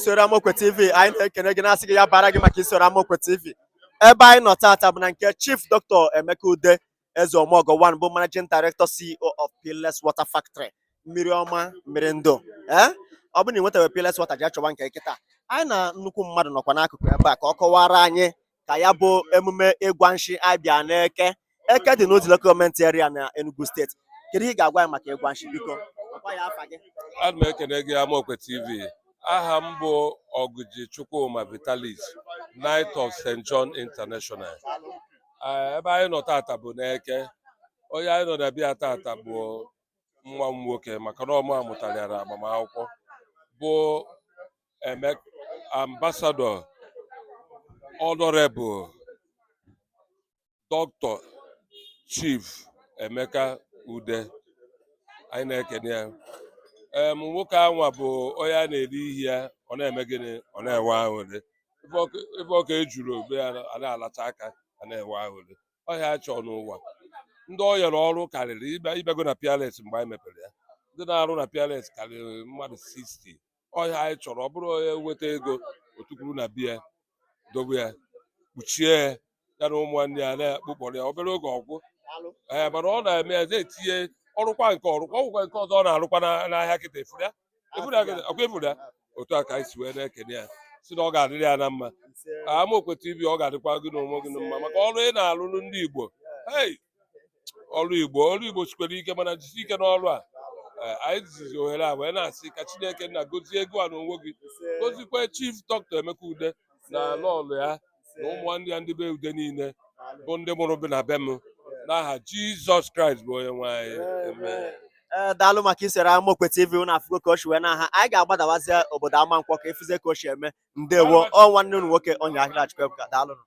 Isoro Amaokwe TV, anyị na-ekene gị, na-asị gị ya bara gị maka isoro Amaokwe TV. Ebe anyị nọ tata bụ na nke Chief Dr. Emeka Ude Eze Omogo One, bụ Managing Director, CEO of Peerless Water Factory. Mmiri ọma, mmiri ndụ. Ee, ọ bụrụ na ị nwetaghị Peerless Water, jee chọwa nke kịta. Anyị na nnukwu mmadụ nọkwa n'akụkụ ebe a ka ọ kọwara anyị ka ya bụ emume ịgwa nshi abịa n'Eke Eke dị n'Udi Local Government Area na Enugu Steeti. Kedu ihe ị ga-agwa anyị maka ịgwa nshi? Biko, gwa ya afa gị. Ana m ekene gị, Amaokwe TV. Aha m bụ Ọgụji Chukwuma Vitalis, Knight of St. John International. Ebe anyị nọ tata bụ n'Eke. Onye anyị nọ na bịa tata bụ nwa m nwoke, maka na ọmụ amụtara ya na agbamakwụkwọ, bụ Ambassador Honorable Dr. Chief Emeka Ude. Anyị na-ekene ya. Nwoke anwa bụ onye a na-eri ihe ya, ọ na-eme gịnị, ọ na-enwe aṅụrị. Ife ọka ejuru obe ya, a na-alacha aka, a na-enwe aṅụrị. Ọhịa a chọọ n'ụwa, ndị ọ nyere ọrụ karịrị ịbịago na Peerless. Mgbe anyị mepere ya, ndị na-arụ na Peerless karịrị mmadụ 60. Ọhịa anyị chọrọ, ọ bụrụ onye weta ego otukwuru na biya, dobe ya, kpuchie ya, ya na ụmụnne ya na-akpụkpọrọ ya obere oge ọgwụ. Ee, mana ọ na-eme ya, na-etinye ọrụkwa nke ọrụkwa ọgwụkwa nke ọzọ ọ na-arụkwa n'ahịa kịta. Efuru ya, efuru ya kịta, ọkwa efuru ya. Otu a ka anyị si wee na-ekene ya, si na ọ ga-adịrị ya na mma. Amaokwe TV, ọ ga-adịkwa gị na onwe gị na mma maka ọrụ ị na-alụrụ ndị Igbo. Hey, ọrụ Igbo, ọrụ Igbo sikwere ike, mana jisi ike n'ọrụ a. Ee, anyị jizi ohere a wee na-asị ka Chineke nna gozie ego a na onwe gị, gozikwe Chief Dr. Emeka Ude na lọlụ ya na ụmụnne ya, ndị be Ude niile bụ ndị mụrụ bi na be m, n'aha Jizọs Kraịst bụ onye nwe anyị. Amen. Ee, daalụ maka isoro Amaokwe TV. Unu afụgo ka o si wee n'aha. Anyị ga-agbadawazie obodo Amankwọ ka efuzie ka o si eme. Ndewo. Ọ nwanne unu nwoke, onye ahịa Chukwuebuka. Daalụnụ.